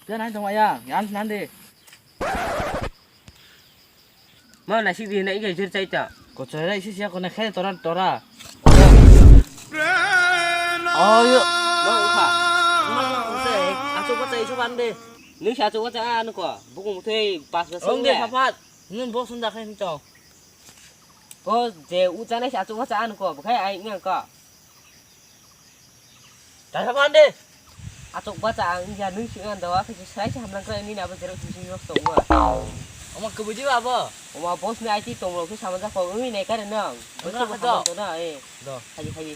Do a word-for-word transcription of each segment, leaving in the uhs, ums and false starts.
Jan hai tong aya, yan nan de. Ma nasik di na ikai jir chai ta. Ko chai rai si sia ko na khe tora tora. Oh yo. Ma ukha. Ma ukha se. Achu ko chai chu ban de. Ni sa chu ko cha an ko. Bukung thei pas ga Ong sung de de. Papat. Nun bo sun da khe ni to. Ko je u cha nai sa chu ko cha an ko. Bukhai ai ngang ko. Dasa pande. Atok bacha ang ya nung sing an dawa khe sai se hamlang kra ni na bo jerok sing sing yok tong ma. Oma kebuji ba bo. Oma boss ni I T tong rok sama ja ko ui ne kare nang. Nang Boss ko kha hamlang do. To na eh. Do. Haji haji.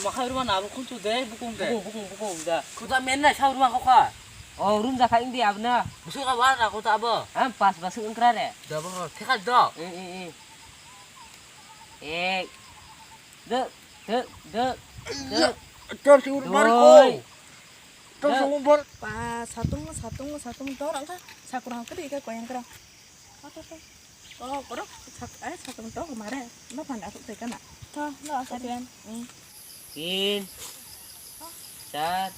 Makhai ruma na bo khunchu de bukung de. Bukung bukung bukung da. Khuta men na sa ruma ko kha. Oh room ja kha ing di abna. Busu ka ba na khuta bo. Am pas ba su ung kra re. Da bo thekha do. Eh eh eh. Eh. Dek, dek, dek, dek. Tor si ur bar ko. Doi. Tor si ur bar. Pa, satung, satung, satung, tor angka. Sakurang kiri ka koyang kira. Apa to? Oh, koro, sak, eh, satung to kemare. Lo panda aku teka na. To, lo asa. Satung. Hmm. Tin. Char.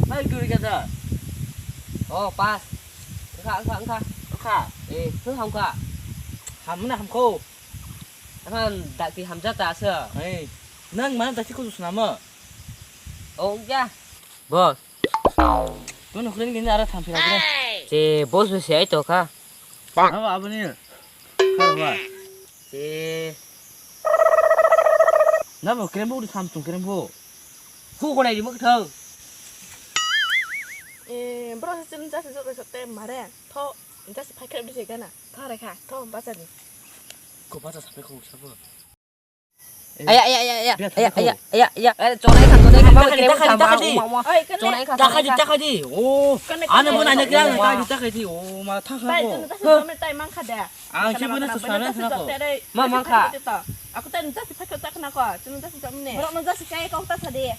Hai, duri kata. Oh, pas. Engkha, engkha, engkha. Engkha. Eh, tu hamkha. Hamna hamkho. Akan dakti hamja ta asa. Hai. Nang mana dakti khusus nama? Oh, ya. Boss. Tun hukrin gini ara thampira kre. Che boss be se ai to kha. Aba abani. Kharwa. Che. Na bo krembo uri tham tung krembo. Hu ko nai di mak thang. Eh, bro se chim ja se jok te mare. Tho, ja se phai kre bi se gana. Kha re kha. Tho, bacha ni. Ko bacha sape ko sabo. Aya, aya, aya, aya, aya, aya, aya, aya, eh, chonai kha, chonai kha, mama, kiri takha di, takha di. Oi, kene. Chonai kha, takha di, chonai kha. Takha di. Oh, kene, ano kene. Mo nanya kira, takha di, takha di. Oh, ma thang kha ko. Tai, chonai kha, chonai kha da. Ang si bo na chonai kha ko. Ma, ma kha. Aku tai nja si phakha takha na ko, chonai nja si chomne. Borok no nja si kai ko ta sa de.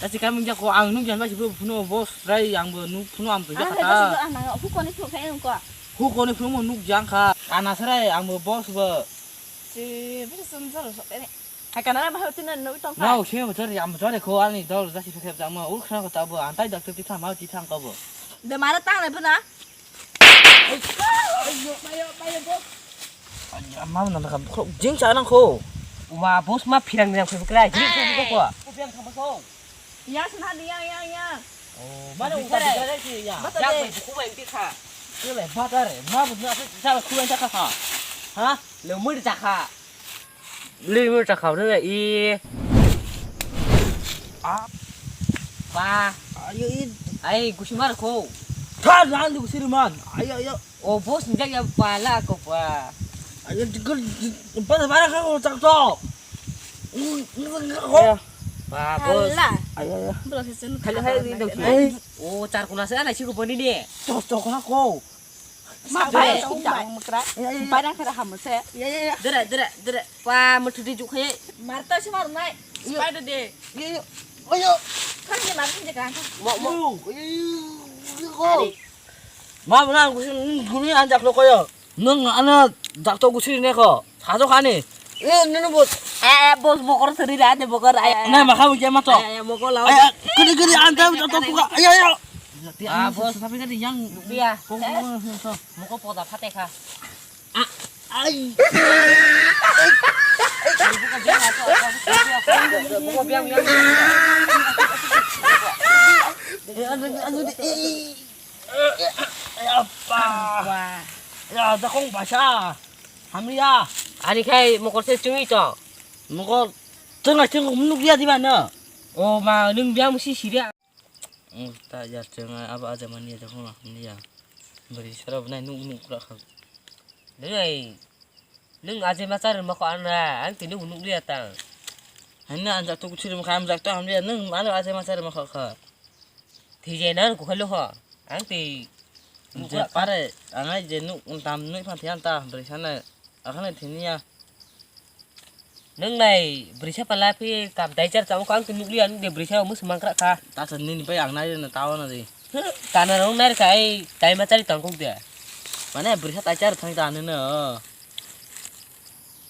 Ta si kai mung ja ko, ang nung jan ba si bo phuno boss rai, ang bo nuk phuno am to ja kha. Ah, nung hu ko ni phu kai ko. Hu ko ni phuno nuk jang kha. Ana sarai ang bo boss bo. Si, bisa sumsar sok ini. Hai kana ba hau tinan no tong. No, si mo jare, am jare ko ani dol jasi phekep jang ma ul khna ko tabo antai doctor ti thang ma ti thang ko bo. De mara tang le buna. Ayo, ayo, ayo, bo. Ayo, ma na ka ko jing cha nang ko. Wa boss ma phirang phirang ko kra jing ko ko. Ko phirang thang ko. Ya, sana dia, ya, ya. Oh, mana upa bicara sih, ya? Bata de. Buku main kita. Ini lebat, are. Ma, buku apa? Siapa kuan cakap, ha? Ha? Lemur cakap. Lemur cakap, udah, i. Ah. Pa. Ayo, i. Ai, gusi mar ko. Thar, lan, gusi man. Ayo, ayo. O boss ni jaga pala ko pa. Ayo, jikul, pada bara ka ko tak to. Ya. Pa boss. Hala. Ayo, ayo. Bro, season. Hello, hello, hello. Ai. O char kuna se ana chiku boni ni. Tok tok na ko. Ma bai bai. Bai na kara ham se. Ya, ya, ya. Dere, dere, dere. Pa muthudi juk khaye. Mar to si mar nai. Spider de. Yo, yo. Oyo. Kan ni mar ni jaga. Mo, mo. Yo, yo, yo, yo. Ma bana gusi guni anjak lo koyo. Nung ano dakto gusi ne ko. Sajo khani. Eh, nunu bot. Eh, eh, bos bokor seri ra de bokor. Ay, ay. Na makha bukya mato. Ay, ay, mokor lawa. Ay, ay, kiri kiri anta dakto tuka. Ay, ay, ay. Ah, bos. Tapi kan yang dia. Ko, ko, ko, ko. Mokor poda phate kha. Ah, ay. Buka biang ato. Buka biang, biang. Eh, anu, anu, eh. Apa? Wah. Ya, dakong basa. Hamya. Ani khai mokor se chungwi to. Mokor tengah tengok menuk dia di mana? Oh, ma nung biang mesti siria. Hmm, tak ya tengah apa aja mania dakong lah mania. Beri sarap nai nuk nuk rak. Nung ai, nung aje machar mako ana, ang tini nuk dia tang. Hanya anjak tu kuchiri mako anjak tu hamya nung mana aje machar mako kha. Thwijai na rwkha le ho. Ang twi je pare, ang ai je nuk tam nui phan thiyan ta, bwrwi sana, akhane thini ya. Nung nai, bwrwi sa pala phi kam dai char chamo kang twi nukliya nung de bwrwi sa mus mangkra kha. Ta sa nini bai ang nai na tawa na de. Kana rong nai kha ai, tai ma chari tang kok de. Mane bwrwi sa tai char thang ta ne no.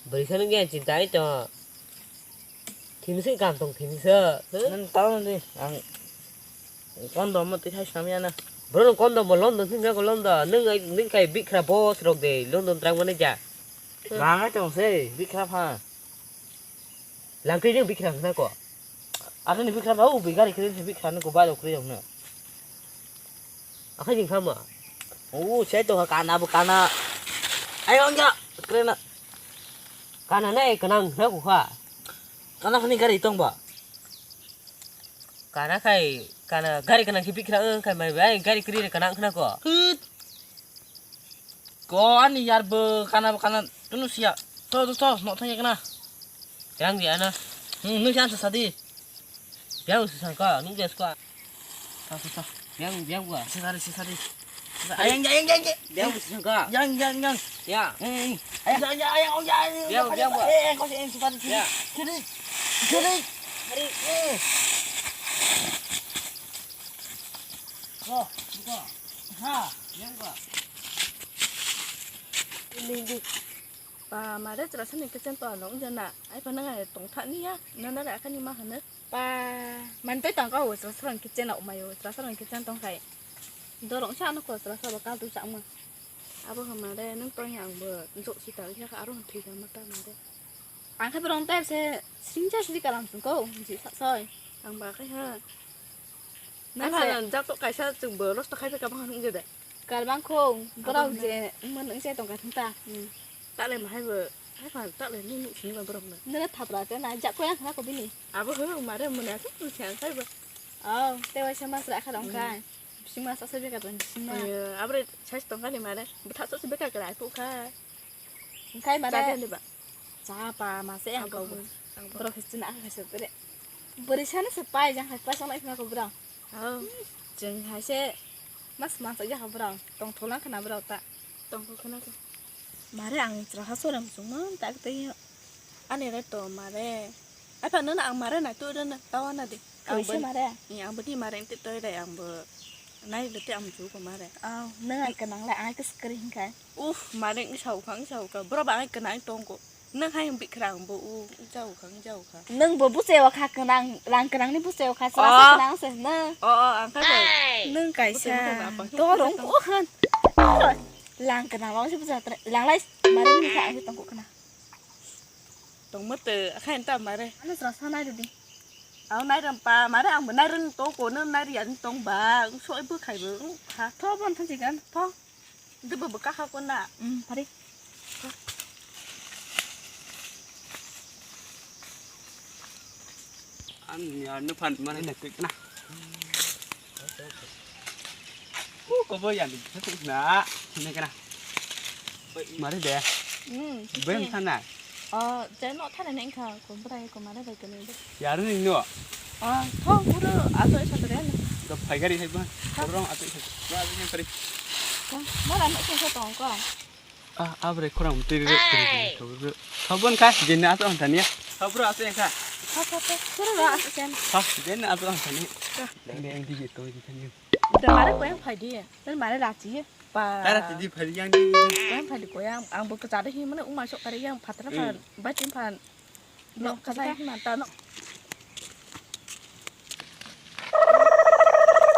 Bwrwi sa nung ya chinta ai to. Thimisi kam tong thimisi. Nang tao di ang kondom mo twi thai sam ya na. Bro nang kondom mo London thang ko London. Nang nang kai bikra boss rok de London trang mane ja. Mangai tong se bikra pha. Langkri nang bikra na ko. Asa ni bikra pha u bigari kri bikra na ko ba do kri na. Akhai jing khama. O, sai to kana bo kana. Ai ong ja. Krena. Kana nai kanang na ku kha. Kana khani gari tong ba. Kana khai kana gari kanang ki bikra ang khai mai bai gari kri re kanang khna ko. Hit. Ko ani yar bo kana bo kana tunu sia. To to to no thang kana. Yang dia na. Hmm, nu jan sa di. Biang si sangka, nung jas ka. Sa sa sa. Biang biang gua. Sisari sisari. Ayang ayang ayang. Biang si sangka. Yang yang yang. Ya. Eh. Ayang ayang ayang ayang. Biang biang gua. Eh, kau sih sisari. Ya. Kiri. Kiri. Kiri. Eh. Oh, buka. Ha, biang gua. Ini di. Pa mare chwra sani kitchen to ano wngya na. Ai pa nang ai tong thani ya. Nana re akhani ma hano. Pa man toi tang ka o chwra sani kitchen o mayo. Chwra sani kitchen tong khai. Dorong sa ano ko chwra sa ba kal tu sa ma. Abo ha mare nang to ya ang bo jok si ta ya ka aro thwi ka ma ta mare. Ang khe borong tai se sringja sri kalam sung ko ji sa soi. Ang ba khai ha. Nang Nang se- sa jak to kaisa chung bo rosto khai ka ma hanu je de. Kalbang khung, borok Abang je, wngma nung se tongkha thung ta. Hmm. Takle mahai bo, hai phan takle nung nuk sini ba borok no. Nana thapra te na, jak koyang khna ko bini. Abo ho, mare muna to, tu siang sai bo. Oh, te waisa mas rakha dong khai. Hmm. Bising mas asa beka dong, bising mas. Ayo, abre, sai tongkha ni mare, butha so se beka kra tu kha. Khai mare. Chadi ani ba? Cha pa, mase ang Ang kau. Ang bo. Borok history na ang kaisa tere. Bori sana se pai jang hai pai sana ikna ko borok. Oh. Jeng hai se mas mas ya ko borok. Tong tholang khna borok ta. Tong ko khna ko. Mare ang chwra ha soram sung man ta te. Ani re to mare. Apa nana ang mare na tu re na tawa na de. Ang Kaisa bo mare. Ni ang bo ni mare te toi re ang bo. Nai le te ang ju ko mare. Aw, nang ai kanang le ang ai kaskari hinkai. Uf, mare wngsa ukha, wngsa ukha. Borok ba ang kanang tongko. Nang hai wng bikra ang bo u, wngsa ukha, wngsa ukha. Nang bo buche ukha kanang, lang kanang ni buche ukha, sra Oh. Sa kanang se na. Oh, oh, ang khai bo. Nang kaisa. Buche, buche, apa? Dorong ko han. Lang kanang lang se buche tra, lang lai mare ni kha ang tongko kana. Tong mate, akha enta mare. Ano sra sa nai rudi. Ang nai ram pa, mare ang bo nai ran tongko, nang nai rian tong ba, soi bo khai bo, ha. Tho bon thansi gan, tho. Debo bo kakha ko na. Hmm, pari. An ya no phan mane na kik na. Ko ko bo ya ni na ne kana. Mari de. Hmm. Bem sana. Oh, je no thana ne kha ko brai ko mare bai kene de. Yar ni no. Ah, tho puro ato sa tere na. Do phai gari hai ba. Tho. Rong ato sa. Ba ato ni pari. Tho, mara no sa tong ko. Ah, abre khorang tiri re tiri re. Tho bon kha, jeni ato antania. Tho bro ato kha. Tho tho tho. Puro ro ato sen. Tho, jeni ato antani. Tho. Deng deng di to di thani. Da mare ko yang phai di. Nang mare rachi pa. Tara tidi phari yang di. Yang phari ko yang ang bo kachari hi mane uma sok kare yang phatra phan, hmm, batin phan. No kasai hi man ta no.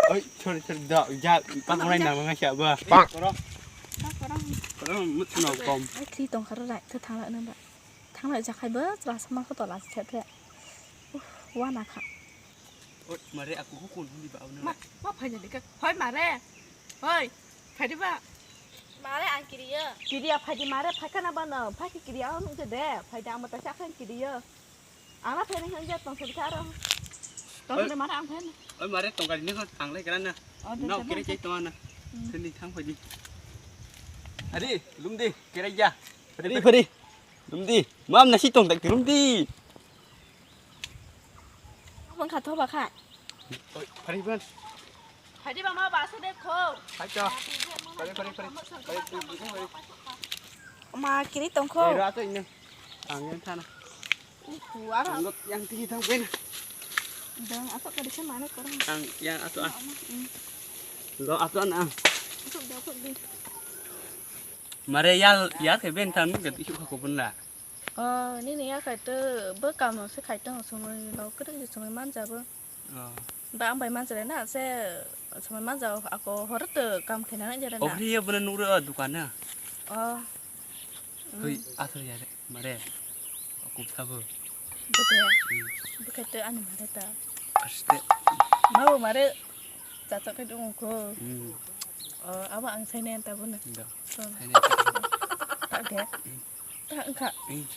Oi, sorry, sorry, da, ja, pa ko nai nang ngai sha ba. Koro. Koro mut no kom. Ai thli tong khara rai, tha thang la nang ba. Thang la ja khai ba, chra sama ko to la se the. Wana kha. Oi, mare aku ko kun di ba. Ma, ma phai ni ka. Hoi mare. Hoi, phai di ba. Mare ang kiriya. Kiriya phai di mare phai kana ba no. Phai ki kiriya ang je de. Phai da ang mata sa khan kiriya. Ang la phai ni hang ja tong sa ka ro. Tong sa mare ang phai. Oi mare tong ka ni ko ang le kana na. No kire chai tong na. Sini thang phai di. Ari, lum di, kire ja. Phari phari. Lum di. Mam nasi tong tak lum di. Bang kha thoba kha. Oi, phari ban. Phari ba ma ba se de kho. Hai cha. Phari phari phari. Phari phari phari. Ma kiri tong kho. Oi, ra to ine. Ang yang thana. Uhu, aro. Ang yang tigi thang pen. Dang apa ka desa mana korang? Ang yang atu ah. Lo atu an ang. Masuk dah, masuk di. Mare yal yar ke ben thang ke isu kha ko bun la. O, nini ya khai to bo kam se khai tong, somoi rok kwrwi se somoi manja bo. Oh. Ba ang bai manja na se somoi manja ako hor to kam khaina na jera na. Obri ya bana nuro dukan na. Oh. Hoi, asal ya re, mare. Aku sabo. Bete. Hmm. Bete ani mare ta. Aste. Mau mare. Cacok ke dong ko. Hmm. Oh, abo ang saine ta bo na. Do. So. Saine. Ta ke. Hmm. Ta engka. Hmm.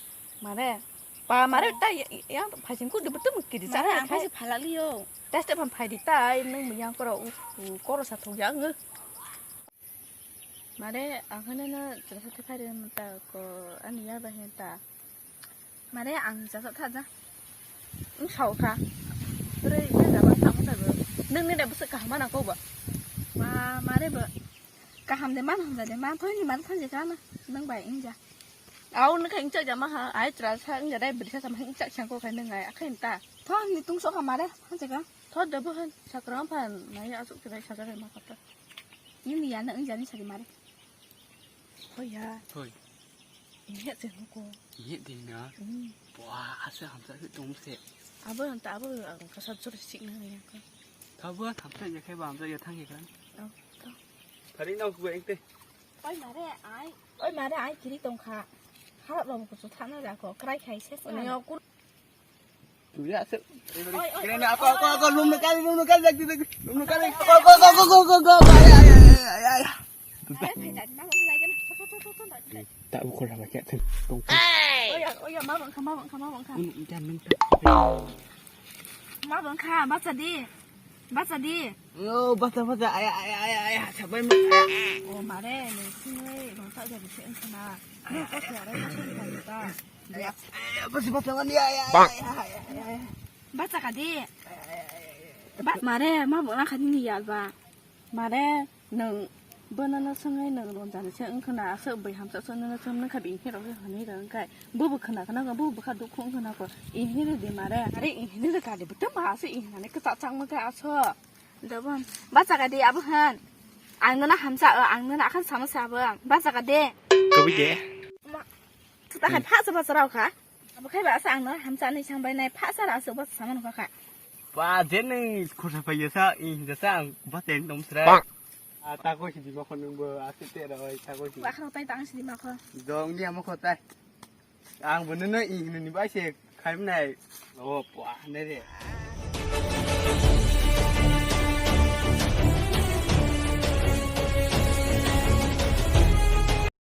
Mare. Pa mare ta ya, ya phasing ku de betul mungkin di sana. Mare, ang phasing phalak liyo. Tes te phan phai di tai nung yang koro u, u koro sa thok yang. Mare, ang hwnwi no jesa thai phai rw ta ko ani yar bai hwn ta. Mare, ang jesa tha ja. Wng sao kha. Bre, bre, jaba tha mo ta bo. Nung ni da bwswk kaham mana ko bo. Ma, mare bo. Kaham de man hwn ja de, ma thoi ni man thang je ka na. Nung bai wng ja. Au nung kha wng cha ja ma ha. Ai tra sa wng ja dai bri sa sa ma wng cha chang ko khai nung ai. Akhe ta. Thoi ni tung so kha mare. Hwn ja ka. Thot da bo hwn, sakra phan nai asuk khe bai saja bai ma kata. Nini ya na wng jani sadi mare. Hoi ya. Hoi. Ini ya se ko. Ini ding na. Hmm. Wah, asa hamsa se tong se. Abo anta abo ang kasa jor sik na ya ko. Thabo hamsa ya khai ba hamsa ya thang ya kan. Oh, to. Thari na ku eng te. Oi mare ai. Oi mare ai kiri tong kha. Ha rom ko su thana ja ko. Krai khai ses na. Tuya se. Oi, oi, kene oi, apa, apa, oi, apa, oi. Lum nakal, lum nakal, lagi, lagi. Lum nakal, lagi. Go, go, go, go, go, go, go. Ay, ay, ay, ay, ay, ay. Ay, ay, ay, ay, ay. Tak ukur apa kayak tu. Tungkol. Hey! Oh ya, oh ya, mabang kha, mabang kha, mabang kha. Unu, jangan minta. Mabang kha, baca di. Baca di. Yo, baca, baca. Ay, ay, ay, ay, ay. Sabai ma. Oh, mare, ni sini, rong tak jadi sih, sana. Ni tak ya, rong tak jadi, tak. Bacha ka di. Ba mare, ma bo na kha nini yal ba. Mare, nwng bono no swngai nwng ronjani se wngkha na, aswk bwrwi hamsa se nwng no swngnai kha, bini rok se hwnwi rw wngkha. Bo bo khna khna bo bo kha dukhu wngkha na ko. Ini re di mare, are ini re ka di, bwtwi ma aswk ini hwnwi kwchak chak ma kha aswk. Dobon. Bacha ka di abo hwn. Ang nono hamsa, ang nono akhan sama se abo. Bacha ka di. Kawi de. Tuta hai phasa phasa rao kha. Abo khai ba asa ang no hamsa ni sang bai nai phasa ra asa ba saman kha kha. Ba je nung khursa phai ya sa, i hinja sa ang ba ten dom sra. Bang. A ta ko si di ma khon nung bo a se te ra oi ta ko si. Ba khro tai tang si di ma kho. Dong di amo kho tai. Ang bo nung i hinni bai se khai nai. O pa ne re.